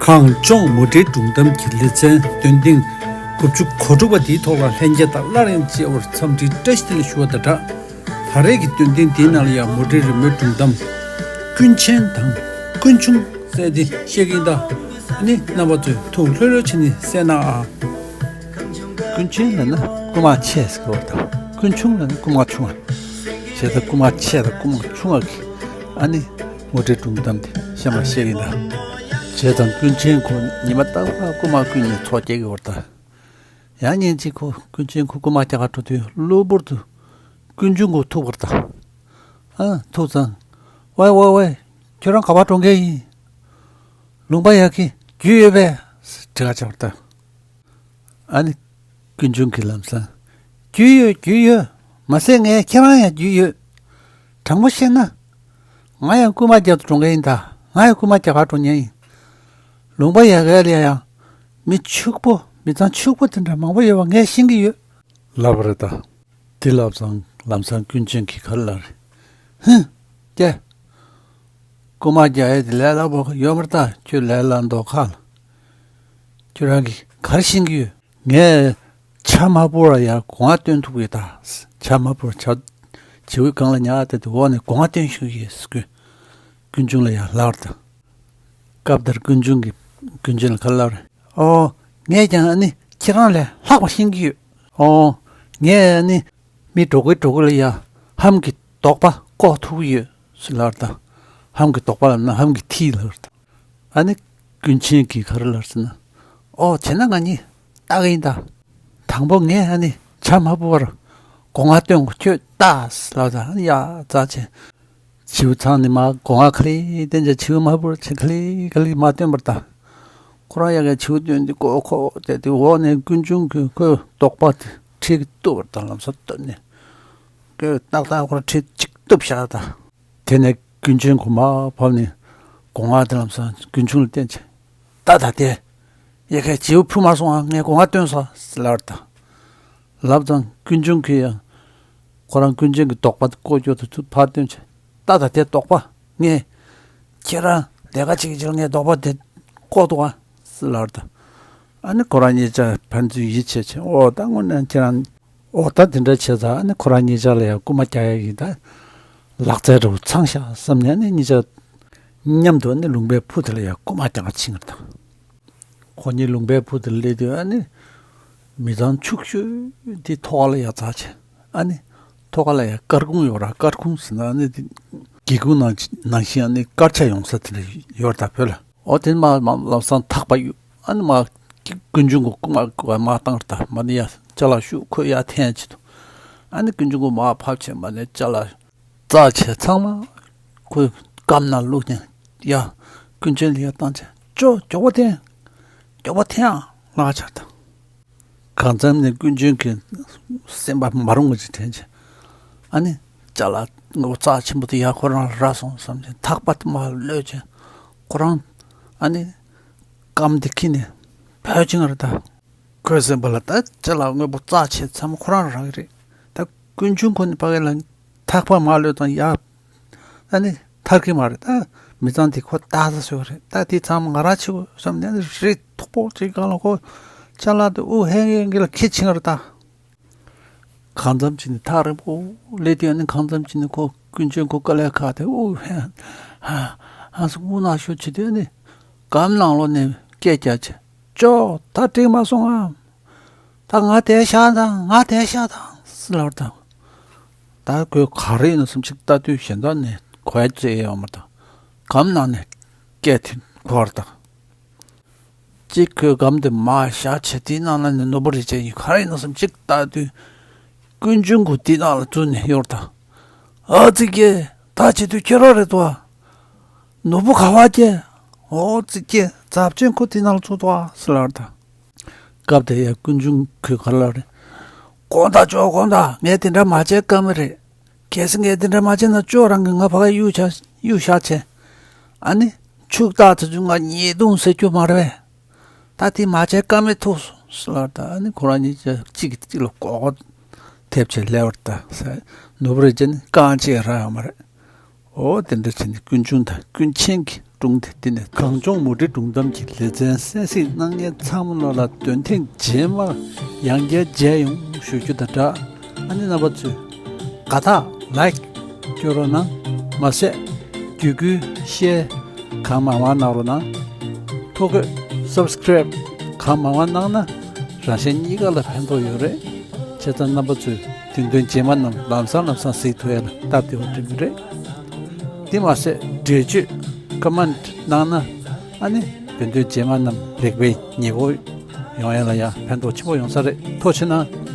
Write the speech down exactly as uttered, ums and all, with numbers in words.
གངས་ལྗོངས་མུ་འབྲེལ་སྒྲུང་གཏམ་གྱི་ལེ་ཚན་འདོན་ཐེངས་དགུ་བཅུ་གོ་དྲུག་པ་འདིའི་ཐོག་ལ་ལྷན་རྒྱས་དང་སླར་ཡང་མཇལ་བར་འཚམས་འདྲིའི་བཀྲ་ཤིས་བདེ་ལེགས་ཞུ་བ་དང་སྦྲགས། ད་རེས་ཀྱི་འདོན་ཐེངས་འདིའི་ནང་ལ་ཡང་མུ་འབྲེལ་རི་མོའི་སྒྲུང་གཏམ་ཀུན་མཁྱེན་དང་ཀུན་འབྱུང་ཟེར་ཏེ་བཤད་ཀྱིན་གདའ། ཨ་ནི་རྣམ་པ་ཚོས་ཐུགས་ལྷོད་ལྷོད་བྱས་ནས་གསན་ཨ། ཀུན་མཁྱེན་ལབ་ན་རྐུ་མ་ཆེ་ཟེར་གྱི་ཡོད་རེད་ད། ཀུན་འབྱུང་ལབ་ན་རྐུ་མ་ཆུང་བ། བྱས་ཙང་རྐུ་མ་ཆེ་དང་རྐུ་མ་ཆུང་བ་གི་ཨ་ནི་མུ་འབྲེལ་སྒྲུང་གཏམ་དེ་གཤམ་ལ་བཤད་ཀྱིན་གདའ། བྱས་ཙང་ཀུན་མཁྱེན་ཁོ་ཉི་མ་རྟག་པར་རྐུ་མ་རྐུས་ནས་འཚོ་སྐྱེལ་གྱི་ཡོད་རེད་ད། ཡང་ཉིན་གཅིག་ཁོ་ཀུན་མཁྱེན་ཁོ་རྐུ་མ་རྒྱག་གར་འགྲོ་དུས་གློ་བུར་དུ་ཀུན་འབྱུང་ཁོ་ཐུག་པ་རེད་ད། ཨ་ཐུག་ཙང་། ཝེ་ཝེ་ཝེ། ཁྱོད་རང་ག་པར་འགྲོ་མཁན་ཡིན། ལུང་པ་ཡག་གི་རྒྱུས་ཡོད་པས། དྲི་བ་བྱས་པ་རེད་ད། ཨ་ནི་ཀུན་འབྱུང་གིས་ལམ་སང་། རྒྱུས་ཡོད་རྒྱུས་ཡོད། མ་ཟད་ངས་ཁྱེད་རང་ཡང་རྒྱུས་ཡོད། དྲང་པོ་བཤད་ན། ང་ཡང་རྐུ་མ་རྒྱག་ཏུ་འགྲོ་མཁན་ཡིན་ད། ང་ཡང་རྐུ་མ་རྒྱག་གར་འགྲོ་མཁན་ཡིན། ལུང་པ་ཡག་ག་ལ་ཡང་། མི་ཕྱུག་པོ་མི་ཚང་ཕྱུག་པོ་དེ་འདྲ་མང་པོ་ཡོད་པ་ངས་ཤེས་ཀྱི་ཡོད། ལབ་པ་རེད་ད། དེ་ལབ་ཙང་ལམ་སང་ཀུན་མཁྱེན་གྱིས་ག་རེ་ལབ་རེད། ཧུམ། ཀྱེ། རྐུ་མ་རྒྱག་ཡས་དེ་ལས་སླ་པོ་ཡོད་མ་རེད་ད། ཁྱོད་ལས་སླ་མདོག་ཁ་ལ། ཁྱོད་རང་གིས་ག་རེ་ཤེས་ཀྱི་ཡོད། ངས་བྱ་མ་བོར་བར་ཡར་སྒོ་ང་སྟོན་ཐུབ་ཀྱི་ད། བྱ་མ་བོར་བྱ། བྱེའུའི་སྒང་ལ་ཉལ་བསྡད་དེ་འོག་ནས་སྒོ་ང་སྟོན་ཤུགས་ཡོད་ཟེར་ཀུན། ཀུན་འབྱུང་ལ་ཡར་ལབ་རེད་ད། སྐབས་དེར་ཀུན་འབྱུང་གིས་ཀུན་མཁྱེན་ལ་ག་རེ་ལབ་རེད། ཨོ། ངས་ཀྱང་ཨ་ནི་ཁྱེད་རང་ལས་ལྷག་པ་ཤེས་ཀྱི་ཡོད། ཨོ། ངས་ཨ་ནི། མི་འགྲོ་གི་འགྲོ་གི་ལ་ཡ་ལྷམ་གྱི་དོག་པ་བཀོག་ཐུབ་ཀྱི་ཡོད་ཟེར་ལབ་རེད་ད། ལྷམ་གྱི་དོག་པ་ལབ་ན་ལྷམ་གྱི་མཐིལ་ལབ་རེད་ད། ཨ་ནི་ཀུན་མཁྱེན་གྱིས་ག་རེ་ལབ་ཟེར་ན། ཨོ་བྱས་ན་ང་གཉིས་ལྟ་གི་ཡིན་ད། དང་པོ་ངས་ཨ་ནི་བྱ་མ་བོར་བར་སྒོ་ང་སྟོན་གོ་ཁྱོད་ལྟ་ཟེར་ལབ་རེད་ད། ཨ་ནི་ཡ་ཙག་བྱས། བྱིའུ་ཚང་ནི་མ་སྒོ་ང་ག་ལེ་སྟོན་བྱས་བྱིའུ་མ་བོར་བྱས་ག་ལེ་ག་ལེ་མ་སྟོན་པར་ད། ཁོ་རང་ཡ་གའི་བྱིའུ་སྟོན་དེ་ཀོ་ཁོ་བྱས་དེ་འོག་ནས་ཀུན་འབྱུང་གིས་ཁོའི་དོག་པ་དེ་ཁྲིད་ཀྱི་གཏུབ་པར་ད་ལམ་སང་གཏུབ་ནས། ཁོས་ཏག་ཏག་ཁོ་རང་ཁྲིད་གཅིག་གཏུབ་བཞག་ད། དེ་ནས་ཀུན་མཁྱེན་ཁོ་མར་བབས་ནས་སྒོ་ང་དེ་ལམ་སང་ཀུན་འབྱུང་ལ་བསྟན་བྱས། ད་ད་དེ། ཡ་གའི་བྱིའུ་འཕུར་མ་སོང་ཨ། ངས་སྒོ་ང་སྟོན་སོང་ཟེར་ལབ་རེད་ད། ལབ་ཙང་ཀུན་འབྱུང་གིས་ཡང་། ཁོ་རང་ཀུན་མཁྱེན་གྱི་དོག་པ་དེ་བཀོག་རྒྱུ་དེ་ཚུར་ཕར་སྟོན་བྱས། ད་ད་དེ་དོག་པ་ངས། ཁྱེད་རང་ལས་ཀ་བྱེད་ཀྱི་ཕྱིར་ངས་དོག་པ་དེ་བཀོག་འདུག་ཨ་ཟེར་ལབ་རེད་ད། ཨ་ནི་ཁོ་རང་གཉིས་ཆ་ཕན་ཚུན་ཡིད་ཆེས་བྱས། ཨོ་ད་དངོས་གནས་ཁྱེད་རང་། ཨོ་ད་དེ་འདྲ་བྱས་ཙང་ཨ་ནི་ཁོ་རང་གཉིས་ཆ་ལ་ཡང་རྐུ་མ་རྒྱག་ཡ་ཡིན་ད། ལག་རྩལ་འདྲ་བོ་ཚང་ཤག་བསམ་ནས་ཨ་ནི་གཉིས་ཆ་མཉམ་དུ་ཨ་ནི་ལུང་པའི་ཕུ་དེ་ལ་ཡང་རྐུ་མ་རྒྱག་ག་ཕྱིན་པ་རེད་ད། ཁོ་གཉིས་ལུང་པའི་ཕུ་དེར་སླེབས་དུས་ཨ་ནི། མི་ཚང་ཕྱུག་ཤོས་དེ་ཐོག་ཁ་ལ་ཡར་འཛེགས་བྱས། ཨ་ནི། ཐོག་ཁ་ལ་ཡར་སྐར་ཁུང་ཡོད་ར། སྐར་ཁུང་ཟེར་ན་ཨ་ནི་དེ། སྒེའུ་ཁུང་ནང་ནང་བཞིན་ཨ་ནི་སྐར་ཆ་ཡོང་ས་དེ་འདྲ་ཡོད་རེད་ད་བོད་ལ། འོ་དེ་མར་མར་ལམ་སང་ཐག་པ་གཡུགས། ཨ་ནི་མར། ཀུན་འབྱུང་གི་རྐུ་མ་མར་བཏང་རེད་ད། མར་ནས་ཡར་ཅ་ལག་ཤུགས་ཁོས་ཡར་འཐེན་བྱེད་དུ། ཨ་ནི་ཀུན་འབྱུང་གིས་མར་ཕབ་བྱས་མར་ནས་ཅ་ལག་བཙགས་བྱས་ཚང་མ་ཁོའི་རྐངམ་ནང་བླུགས་ནས་ཡ། ཀུན་མཁྱེན་ལ་ཡར་བཏང་བྱས། ཅོ་མགྱོགས་པོ་འཐེན། མགྱོགས་པོ་འཐེན་ཨ་ལབ་བྱས་ད། གང་འཚམ་ནས་ཀུན་མཁྱེན་གྱི་སེམས་པ་མ་རུང་བ་ཅིག་དྲན་བྱས། ཨ་ནི་ཅ་ལག་དངོས་པོ་རྩ་ཆེན་པོ་དེ་ཡར་ཁོ་རང་ལ་རག་སོང་བསམ་བྱས་ཐག་པ་དེ་མར་གློད་བྱས། ཁོ་རང་ཨ་ནི་རྐངམ་དེ་འཁྱེར་ནས་བྲོས་ཕྱིན་པ་རེད་ད། ཁོའི་སེམས་པ་ལ་ད་ཅ་ལག་དངོས་པོ་རྩ་ཆེ་ཚང་མ་ཁོ་རང་རག་གི་རེད། ད་ཀུན་འབྱུང་ཁོ་ནི་ཕ་གི་ལ་ཐག་པ་མར་གློད་དང་ཡ། ཨ་ནི་ཐར་གི་མ་རེད་ད། མི་ཚང་དེ་ཁོ་ལྟ་ས་བཟོས་པ་རེད་ད། དེ་ཚང་མ་ང་རང་བྱེད་དགོས་བསམ་ནས་ཨ་ནི་རི་མཐོ་པོ་ཅིག་སྒང་ལ་ཁོ་ཅ་ལག་དེ་དབུགས་ཧལ་གི་ལ་འཁྱེར་ཕྱིན་པ་རེད་ད། གང་འཚམ་ཅིག་ནས་ཐག་རིང་པོ་སླེབས་དུས་ཨ་ནི་གང་འཚམ་ཅིག་ནས་ཁོ་ཀུན་མཁྱེན་ཁོ་དཀའ་ལས་ཁག་དེ་དབུགས་ཧལ། ཧ་ཧ་སོ་དབུགས་ནག་ཤོས་བྱེད་དུས་ཨ་ནི་རྐངམ་ནང་ལོགས་ནས་སྐད་རྒྱག་བྱས། ཅོ། ད་འགྲིག་མ་སོང་ངམ། ད་ང་དེར་བཞག་དང་། ང་དེར་བཞག་དང་ཟེར་ལབ་པ་དང་། ད་ཁོས་ག་རེ་ཡིན་ནམ་བསམ་ཅིག་ལྟ་དུས་གཞན་དག་ནས་གོ་ཡ་རྩེ་ཡོད་མ་རེད་ད། སྒམ་ནང་ནས་སྐད་དེ་གོ་བ་རེད་ད། གཅིག་ཁོས་སྒམ་དེ་མར་བཞག་བྱས་དེའི་ནང་ལ་ནས་ནོར་བུ་རིན་ཆེན་ཡིན་ག་རེ་ཡིན་ནམ་བསམ་ཅིག་ལྟ་དུས། ཀུན་འབྱུང་ཁོ་དེའི་ནང་ལ་བཙུགས་ནས་ཡོད་རེད་ད། ཨ་ཙི་ཀྱེ། ད་བྱེད་དུས་ཁྱོད་རང་རེད་དོ། ནོར་བུ་ག་བ་ཀྱེ། ཨོ་ཙི་ཀྱེ། ཛབ་ཅན་ཁོ་དེ་ནང་ལ་ཚུད་དོ་ཟེར་ལབ་རེད་ད། སྐབས་དེ་ཡ་ཀུན་འབྱུང་ཁོས་ག་རེ་ལབ་རེད། དགོངས་དག་ཅོ་དགོངས་དག་ངས་དེ་འདྲ་མ་བྱས་ཀ་མེད་རེད། གལ་སྲིད་ངས་དེ་འདྲ་མ་བྱས་ན་ཅོ་རང་གིས་ང་ཕ་གིར་གཡུག་བཞག་གཡུག་བཞག་བྱས། ཨ་ནི། ཕྱུག་བདག་དེ་ཚོས་ང་ཉེས་རྡུང་ཟེར་རྒྱུ་མ་རེད་པས། ད་དེ་མ་བྱས་ཀ་མེད་ཐུག་སོང་ཟེར་ལབ་རེད་ད། ཨ་ནི་ཁོ་རང་གཉིས་ཀྱིས་གཅིག་གིས་གཅིག་ལ་མགོ་སྐོར་ཐེབས་བྱས་སླེབས་པ་རེད་ད། ནོར་བུ་རིན་ཆེན་ནི་རྐང་གཅིག་རག་ཡོད་མ་རེད། འོ་དེ་འདྲ་བྱས་ནས་ཀུན་འབྱུང་དང་ཀུན་མཁྱེན་གྱི་ སྒྲུང་དེ་འདི་ནས་གངས་ལྗོངས་མུ་འབྲེལ་སྒྲུང་གཏམ་གྱི་ལེ་ཚན་གསན་གཟིགས་གནང་མཁན་ཚང་མ་ལོ་ལ་འདོན་ཐེངས་རྗེས་མར་ཡང་བསྐྱར་མཇལ་ཡོང་ཞུ་རྒྱུ་དང་སྦྲགས། ཨ་ནི་རྣམ་པ་ཚོས་དགའ་རྟགས་ལའིཀ་སྐྱོན་རོགས་གནང་། མ་ཟད་བརྒྱུད་སྐུལ་ཤེར་གང་མང་མང་གནང་རོགས་གནང་། ཐོ་འགོད་སབ་སི་ཀེ་རེབ་གང་མང་མང་གནང་ན་རང་གཞན་གཉིས་ཀ་ལ་ཕན་ཐོགས་ཡོད་རེད། བྱས་ཙང་རྣམ་པ་ཚོས་བདུན་སྟོན་རྗེས་མ་རྣམས་ལམ་སང་ལམ་སང་གཟིགས་ཐུབ་ཡ་ལ་སྟབས་བདེ་བ་བསྐྲུན་གྱི་རེད། དེ་མ་ཟད་འགྲེལ་བརྗོད་ཀོ་མེན་ཊི་གནང་ན་ཨ་ནི་བདུན་སྟོན་རྗེས་མ་རྣམས་ལེགས་པའི་ཉེས་འགོག་ཡོང་ཡ་ལ་ཡང་ཕན་ཐོགས་ཆེན་པོ་ཡོང་ས་རེད། ཐུགས་རྗེ་གནང་།